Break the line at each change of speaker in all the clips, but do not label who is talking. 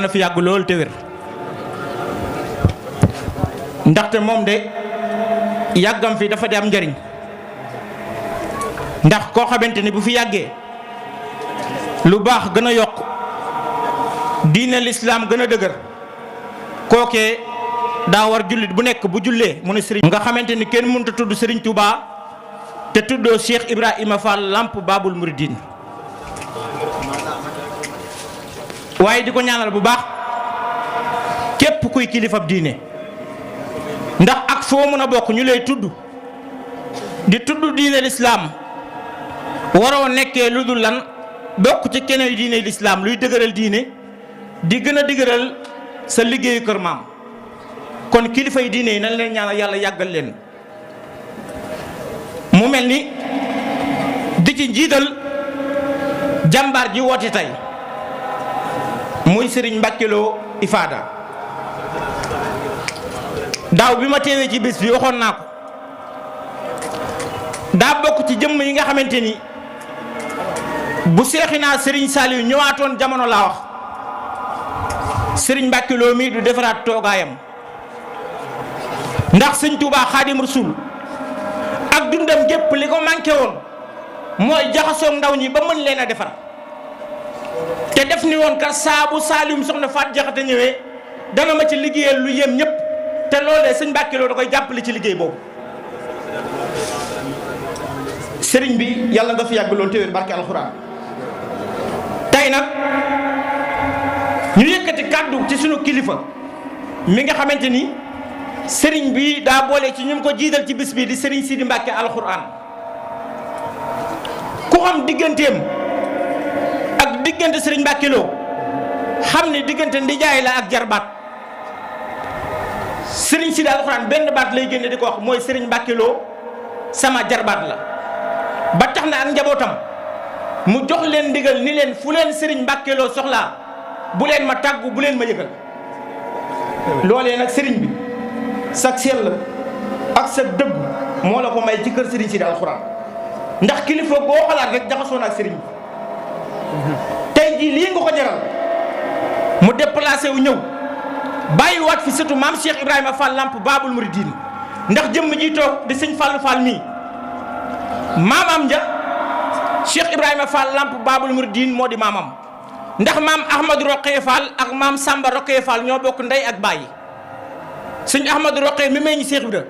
na fi yàgg lool te wér ndaxte moom de yàggam fi dafa di am njariñ ndax koo xamante ni bu fi yàggee lu baax gën a yokk diine lislaam gën a dëgër kookee daa war jullit bu nekk bu jullee mu ne sëriñ nga xamante ni kenn mënut a tudd Sëriñ Tuubaa te tuddoo Cheikh Ibrahima Fall Lamp Babul Mouridine waaye di ko ñaanal bu baax képp kuy kilifab diine ndax ak foo mën a bokk ñu lay tudd di tudd diine lislaam waroo nekkee lu dul lan bokk ci keneen diine lislaam luy dëgëral diine di gën a dëgëral sa liggéeyu kër maam kon kilifa yi diine yi nañ leen ñaanal yàlla yàggal leen mu mel ni di ci njiital jàmbaar ji woote tey muy Serigne Mbacke Lo Ifada daaw bi ma teewee ci bés bi waxoon naa ko daa bokk ci jëmm yi nga xamante ni bu Seexinaa Serigne Saliou ñëwaatoon jamono laa wax Serigne Mbacke Lo mii du defaraat toogaayam ndax Sëñ Tuubaa Xaadim Rasul ak dundam gépp li ko manqué woon mooy jaxasoo ndaw ñi ba mën leen a defar te def ni woon kat saabu Saliou soxna Faat Jaxate ñëwee dana ma ci liggéeyal lu yem ñëpp te loolee Sëñ Mbacke Lo da koy jàppale ci liggéey boobu sëriñ bi yàlla nga fi yàgg loolu téwér barke alxuraan tey nag ñu yëkkati kàddu ci sunu kilifa mi nga xamante ni sëriñ bi daa boole ci ñu ko jiital ci bis bi di sëriñ Sidi Mbacke alxuraan ku xam digganteem ak diggante sëriñ Mbacke Lo xam ne diggante ndijaay la ak jarbaat sëriñ Sidi alxuraan benn baat lay génne di ko wax mooy sëriñ Mbacke Lo sama jarbaat la ba tax na ak njabootam mu jox leen ndigal ni leen fu leen sëriñ Mbacke Lo soxlaa bu leen ma tàggu bu leen ma yëgal loolee nag sëriñ bi sa sell ak sa dëgg moo la ko may ci kër sëriñ Sidi alxuraan ndax kilifa boo xalaat rek jaxasoo na ak sëriñ bi tey jii lii nga ko jaral mu déplacé wu ñëw bàyyiwaat fi surtout maam Cheikh Ibrahima Fall Lamp Babul Mouridine ndax jëmm ji toog di sëñ Fallou Fall mii maamam ja Cheikh Ibrahima Fall Lamp Babul Mouridine moo di maamam ndax maam Ahmadou Roqee Fall ak maam Samba Roqee Fall ñoo bokk ndey ak bàyyi sëñ Ahmadou Roqee mi meññ Cheikh Ibra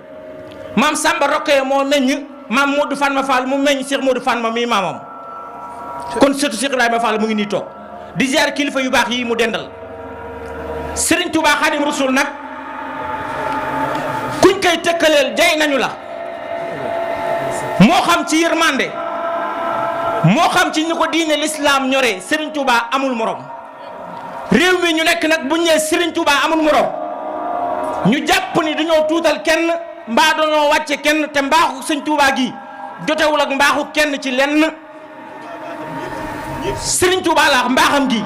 maam Samba Roqee moo meññ maam Modou Fanma Fall mu meññ Cheikh Modou Fanma mii maamam kon surtout Cheikh Ibrahima Fall mu ngi nii toog di ziar kilifa yu baax yi mu dendal Serigne Touba Khadim Rasoul nag kuñ koy tëkkaleel jay nañu la moo xam ci yërmande moo xam ci ñu ko diine l'islam ñoree Serigne Touba amul morom réew mi ñu nekk nag buñ ñee Serigne Touba amul morom ñu jàpp ni dañoo tuutal kenn mbaa dañoo wàcce kenn te mbaaxu Sëñ Touba gi jotewul ak mbaaxu kenn ci lenn Serigne Touba la mbaaxam gi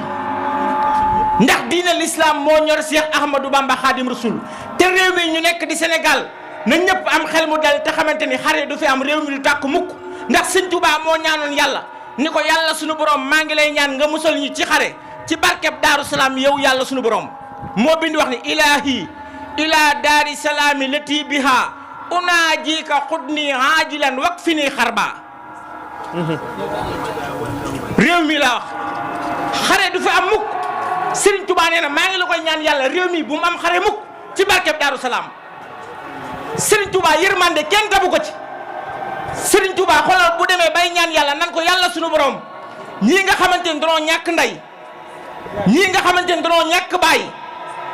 ndax diine l'islam moo ñor Cheikh Ahmadou Bamba Khadim Rasoul te réew mi ñu nekk di Sénégal na ñëpp am xel mu dal te xamante ni xare du fi am réew mi du tàkk mukk ndax Sëñ Touba moo ñaanoon yàlla ni ko yàlla sunu borom maa ngi lay ñaan nga musal ñu ci xare ci barkeb Daaru Salaam yow yàlla sunu borom moo bind wax ni ilahi ila daari salaami lati biha unaajika xudni haajilan wak fi nii xarba réew mi laa wax xare du fi am mukk Serigne Touba nee na maa ngi la koy ñaan yàlla réew mi bu mu am xare mukk ci barkeb Daaru Salaam Serigne Touba yërmande kenn dabu ko ci Serigne Touba xoolal bu demee bay ñaan yàlla nan ko yàlla sunu borom ñii nga xamante ni danoo ñàkk ndey ñii nga xamante ni danoo ñàkk baay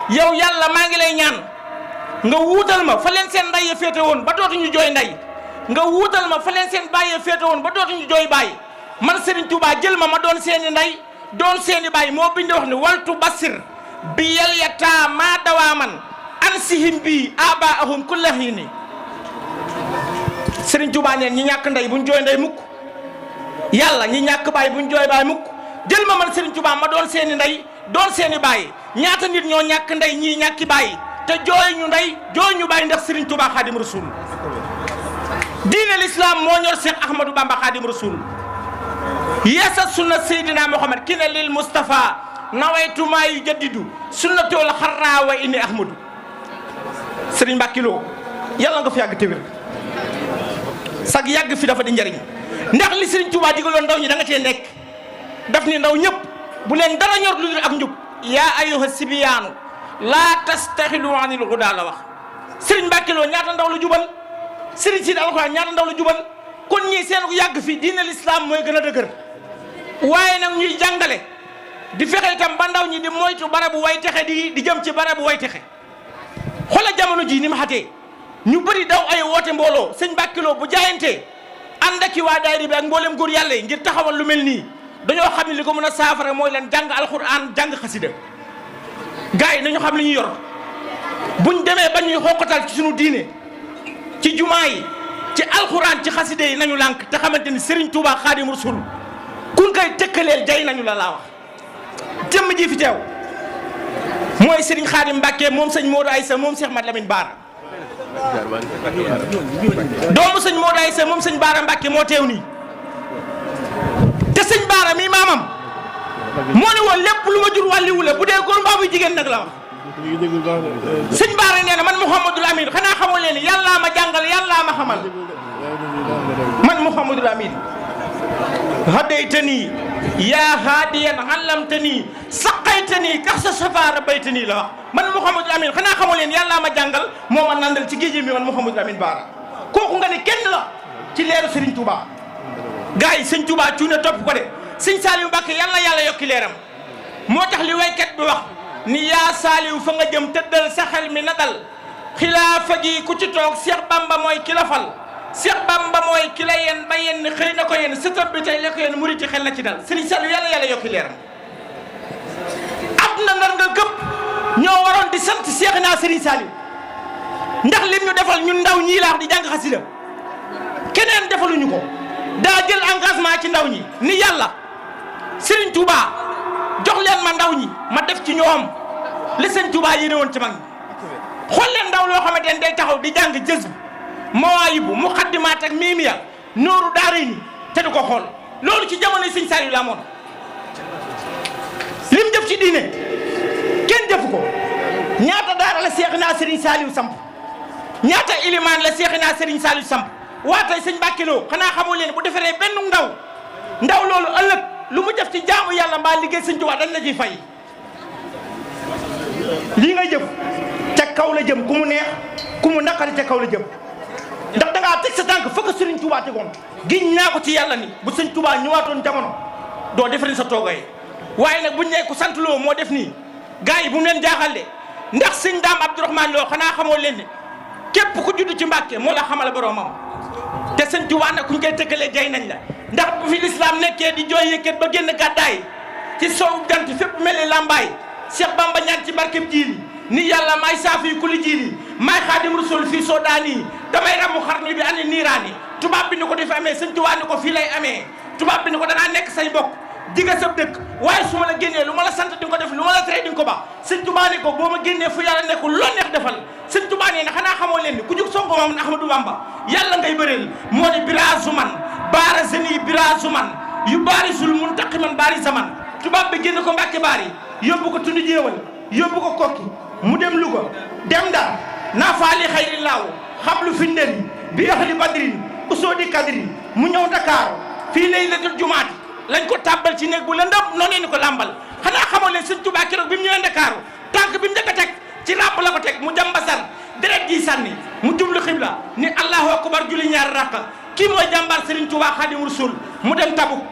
yow yàlla maa ngi lay ñaan nga wuutal ma fa leen seen ndey ya féete woon ba dootuñu jooy ndey nga wuutal ma fa leen seen baay ya féete woon ba dootuñu jooy baay man Serigne Touba jël ma doon seeni ndey doon seeni baay moo bind wax ni waltu basir bi yel yataa maa dawaaman an sihim bi abaahum kullahini Serigne Touba neen ñi ñàkk ndey buñ jooy ndey mukk yàlla ñi ñàkk baay buñ jooy baay mukk jël ma man Serigne Touba ma doon seeni ndey doon seeni baay ñaata nit ñoo ñàkk ndey ñii ñàkki baay te jooy ñu ndey jooy ñu baay ndax Serigne Touba Khadim Rasoul diine l'islam moo ñor Cheikh Ahmadou Bamba Khadim Rasoul yeesa sunna Seydina Muhammad ki ne lil Mustafa nawaytu maa yujaddidu sunnatul xarraa wa inni ahmadu Serigne Mbacke Lo yàlla nga fi yàgg te wér sag yàgg fi dafa di njariñ ndax li Serigne Touba digaloon ndaw ñi da nga cee nekk daf ni ndaw ñëpp bu leen dara ñor lu dul ak njub yaa ayyuha sibiyaanu laa tastaxilu anil hudaa la wax Serigne Mbacke Lo ñaata ndaw la jubal Serigne Sidi Alxuraan ñaata ndaw la jubal kon ñii seen ko yàgg fi diine l'islam mooy gën a dëgër waaye nag ñuy jàngale di fexe itam ba ndaw ñi di moytu barabu way texe di jëm ci barabu way texe xoola jamono ji ni ma xatee ñu bëri daw ay woote mbooloo sëñ Mbacke Lo bu jaayantee ànd ak waa daayira bi ak mboolem góor yàlla yi ngir taxawal lu mel nii dañoo xam ne li ko mën a saafara mooy leen jàng alxuraan jàng xasida gars yi nañu xam li ñu yor buñ demee ba ñuy xooqatal ci suñu diine ci jumaa yi ci alxuraan ci xasida yi nañu lànk te xamante ni Serigne Touba Xaadimu Rasuul kun koy tëkkaleel jay nañu la laa wax jëmm ji fi teew mooy Serigne Khadim Mbacke moom sëñ Modou Aïssa moom Cheikh Mat Lamine Bara doomu sëñ Modou Aïssa moom sëñ Bara Mbacke moo teew nii te sëñ Bara mi maamam moo ne woon lépp lu ma jur wàlliwu la bu dee góor mbaa muy jigéen nag la wax sëñ Bara nee na man Mouhamadul Amin xanaa xamoo leen yàllaa ma jàngal yàllaa ma xamal man Mouhamadul Amin hadaytani yaa haadiyan allamtani saqaytani kax sa safaara baytani la wax man Mouhamadul Amin xanaa xamoo leen yàllaa ma jàngal moo ma nandal ci géej mi man Mouhamadul Amin Bara kooku nga ne kenn la ci leeru Serigne Touba gars yi sëñ Touba cuune topp ko de sëñ Saliou Mbacke yàlla yokki leeram moo tax li waykat bi wax ni yaa Saliou fa nga jëm tëddal sa xel mi na dal xilaafa gi ku ci toog Cheikh Bamba mooy ki la fal Cheikh Bamba mooy ki la yen ba yenn xëy na ko yenn sëtëb bi tey la ko yenn murit ci xel na ci dal sëñ Saliou yàlla yokki leeram ab na ndar nga këpp ñoo waroon di sant Cheikh naa Serigne Saliou ndax lim ñu defal ñun ndaw ñii laax di jàng xasida keneen defaluñu ko daa jël engagement ci ndaw ñi ni yàlla Serigne Touba jox leen ma ndaw ñi ma def ci ñoom li Serigne Touba yéene woon ci mag ñi xool leen ndaw loo xamante ne day taxaw di jàng jës bu mawaayibu muqaddimaat ak miimiya nooru daara ni te du ko xool loolu ci jamono Serigne Saliou la amoon lim def ci diine kenn defu ko ñaata daara la Seex naa Serigne Saliou samp ñaata ilimaan la Seex naa Serigne Saliou samp waa tey sëñ Mbacke Lo xanaa xamoo leen bu defaree benn ndaw loolu ëllëg lu mu def ci jaamu yàlla mbaa liggéey sëñ Tuubaa dañ la ciy fay lii ngay jëf ca kaw la jëm ku mu neex ku mu naqari ca kaw la jëm ndax da ngaa teg sa tànk fokk Sëriñ Tuubaa tegoon giñ naa ko ci yàlla ni bu sëñ Tuubaa ñëwaatoon jamono doo defari sa toogay waaye nag buñ ne ko sant loo moo def nii gars yi bu mu leen jaaxal de ndax sëñ Daam Abdourahmane Lo xanaa xamoo leen ni képp ku judd ci Mbàkke moo la xamal boromam te sëñ Tuubaa nag kuñ koy tëkkalee jay nañ la ndax bu fi lislaam nekkee di jooy yëkkat ba génn gàddaay ci sowu jant fépp mel ni lambaay Cheikh Bamba ñaan ci barkeb jiili ni yàlla maay saafi kuli jiili maay xaadim rasul fii soo daani damay ramu xarni bi ani niiraani tubaab bi ni ko di fi amee sëñ Tuubaa ni ko fii lay amee tubaab bi ni ko danaa nekk say mbokk diga sab dëkk waaye su ma la génnee lu ma la sant di nga ko def lu ma la tere di nga ko ba sëñ Tuubaa ni ko boo ma génnee fu yàlla nekkul loo neex defal sëñ Tuubaa nee na xanaa xamoo leen ni ku jug sonko moom Ahmadou Bamba yàlla ngay bëreel moo di biraasu man baara seni biraasu man yu baarisul muntaqi man baari zaman tubaab bi génn ko Mbàkke baari yóbbu ko tund jéewal yóbbu ko kokki mu dem Louga dem Ndar naa faali xayri laaw xablu findeni bi ahli badrin usoodi kadri mu ñëw Dakar fii laylatul jumaati lañ ko tàbbal ci néeg bu lëndëm noonu ni ko làmbal xanaa xamoo leen sëñ Tuubaa keroog bi mu ñëwee Dakar tànk bi mu njëkk a teg ci ràbb la ko teg mu jëm basar deret gi sànni mu jublu xibla ni allahu akbar julli ñaari rakka kii mooy jàmbaar Serigne Touba Xaadimu Rasuul mu dem Tabuk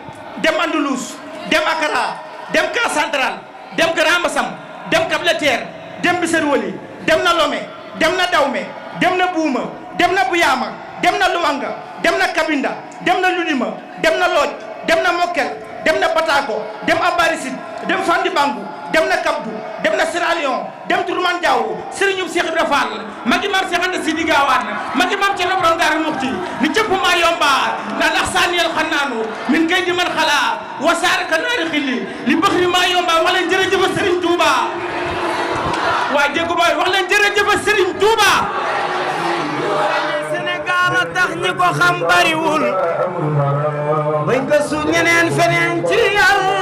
dem Andalus dem Akara dem Camp Central dem Grand Bassam dem Cap-Létière dem Bissar Wali dem na Lomé dem na Dahomey dem na Buuma dem na Buyama dem na Luanga dem na Kabinda dem na Ludima dem na Lodj dem na Mokkel dem na Batako dem Abarisid dem Fandi Bangu dem na Kabdu dem na Sierra Leone dem Tourman Diaw Serigne Cheikh Ibra Fall magi mam Cheikh Anta Sidi Gawane magi mam Cheikh Ibra Ndar Mufti ni cëpp maa yomba na ndax saniyal xanaanu min kay di man xalaa wasaare ka naari xilli li bëx ni maa yomba wax leen jërëjëf Serigne Touba waa jéggu mooy wax leen jërëjëf Serigne Touba
Sénégal a tax ñi ko xam bariwul bañ ko su ñeneen feneen ci yàlla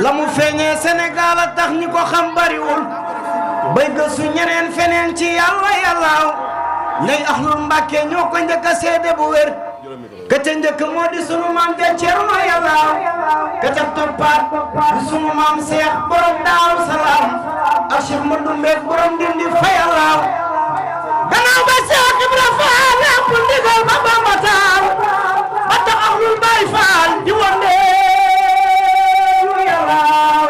la mu feeñee Sénégal a tax ñi ko xam bariwul bay gëstu ñeneen feneen ci yàlla yàllaaw ñay ahlul Mbàkke ñoo ko njëkk a seede bu wér ka ca njëkk moo di sunu maam ja Ceerno yàllaaw ka ca toppaat di sunu maam Seex borom Daaru Salaam ak Cheikh Madou Mbek borom Ndindi fa yàllaaw gannaaw ba Seex Ibra Faal lépp ndigal ba Bamba taal ba tax ahlul Baay Faal di wondeelu yàllaaw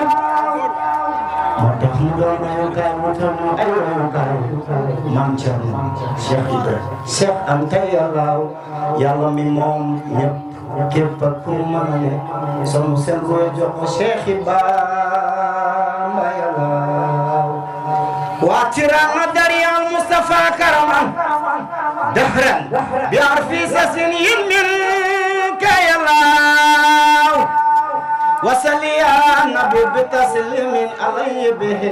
moo tax mu doon royukaay moo tax mu ay royukaay maam Cerno Cheikh Ibra Cheikh Anta yàllaaw yàlla mi moom ñëpp képp ku mën a ne sonu seen roy jox ko Cheikh Bamba yàllaaw waa tirana dariyal Mustafa karaman dahran bi arfi sasin yimmin ka yàllaaw وصلي يا نبي بتسليم علي به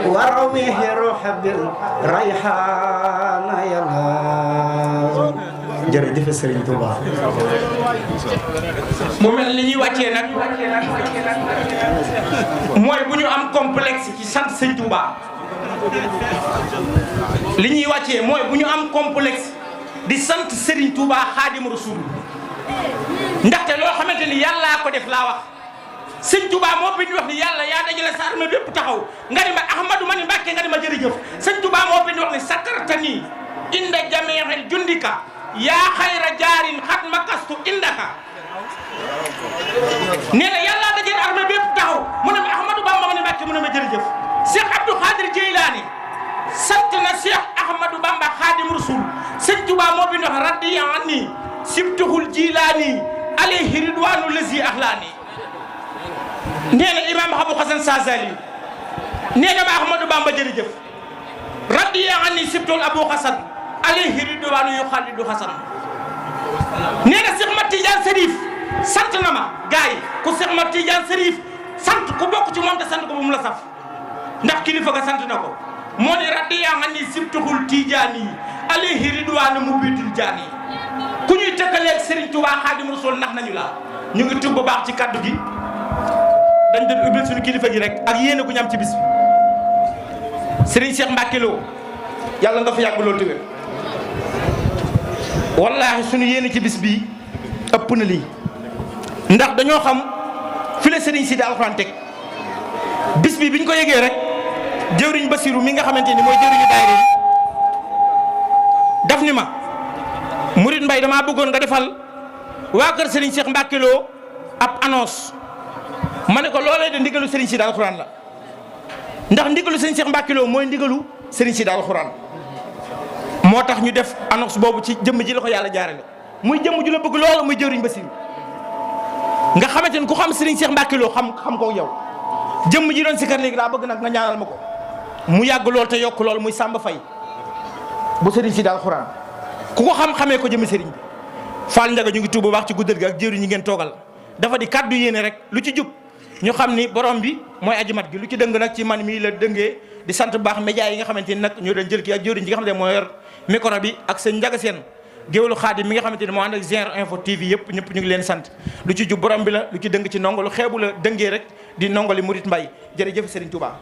ورويه روح بالريحان يا الله jërëjëf Serigne Touba.
mu mel ni ñuy wàccee nag mooy bu ñu am complexe ci sant Serigne Touba li ñuy wàccee mooy bu ñu am complexe di sant Serigne Touba Xaadimu Rasuul ndaxte loo xamante ni yàllaa ko def laa wax. sëñ Touba moo bind wax ni yàlla yaa dajale sa armée bépp taxaw nga ni ma Ahmadou ma ni Mbàkke nga ni ma jërëjëf sëñ Touba moo bind wax ni sakartani inda jami'il jundika yaa xayra jaarin xat makastu indaka nee na yàlla dajale armée bépp taxaw mu ne ma Ahmadou Bamba ma ni Mbàkke mu ne ma jërëjëf Cheikh Abdou Khadir Jeylaani sant na Cheikh Ahmadou Bamba Khadim Rasoul sëñ Touba moo bind wax radiya anni sibtuhul Jilaani alayhi ridwaanu lazi axlaani nee na Imam Abou Hassan Sazali nee na ma Ahmadou Bamba jërëjëf radiya anni sibtul Abou Hassan alayhi ridwaanu yu xalidu Hassan nee na Cheikh Mat Tidiane Serif sant na ma gaay ku Cheikh Mat Tidiane Serif sant ku bokk ci moom te sant ko bu mu la saf ndax kilifa ga sant na ko moo ni radiya anni sibtul Tidiane alayhi ridwaanu mubitul jaani ku ñuy tëkkaleeg Serigne Touba Xaadimu Rasuul nax nañu la ñu ngi tub bu baax ci kaddu gi dañ doon ubbil suñu kilifa gi rek ak yéene gu ñu am ci bis bi Serigne Cheikh Mbacke Lo yàlla nga fa yàgg loolu tëwér wallaahi suñu yéene ci bis bi ëpp na lii ndax dañoo xam fi la Serigne Sidi Alxuraan teg bis bi biñ ko yëgee rek jëwriñ Basiru mi nga xamante ni mooy jëwriñu daayira yi daf ni ma Murid Mbay damaa bëggoon nga defal waa kër Serigne Cheikh Mbacke Lo ab annonce ma ne ko loolee de ndigalu Serigne Sidi Alxuraan la ndax ndigalu Serigne Cheikh Mbacke Lo mooy ndigalu Serigne Sidi Alxuraan moo tax ñu def annonce boobu ci jëmm ji la ko yàlla jaarale muy jëmm ju la bëgg loolu muy jëwriñ Basiru nga xamante ni ku xam Serigne Cheikh Mbacke Lo xam ko yow jëmm ji doon si kër léegi daa bëgg nag nga ñaanal ma ko mu yàgg lool te yokk lool muy Samba Faye bu Serigne Sidi Alxuraan ku ko xam-xamee ko jëmm Serigne bi Fall Ndiaga ñu ngi tuub bu baax ci guddal gi ak jëwriñ ñi ngeen toogal dafa di kàddu yéene rek lu ci jub ñu xam ni borom bi mooy aji mat gi lu ci dëng nag ci man mii la dëngee di sant baax média yi nga xamante ni nag ñoo doon jël kii ak jëwriñ ji nga xamante ne moo yor micro bi ak sëñ Ndiaga Sène géwélu Xaadim mi nga xamante ni moo ànd ak Zinc Info TV yëpp ñëpp ñu ngi leen sant lu ci jub borom bi la lu ci dëng ci ndongo lu xeebu la dëngee rek di ndongo li Murid Mbay jërëjëf Serigne Touba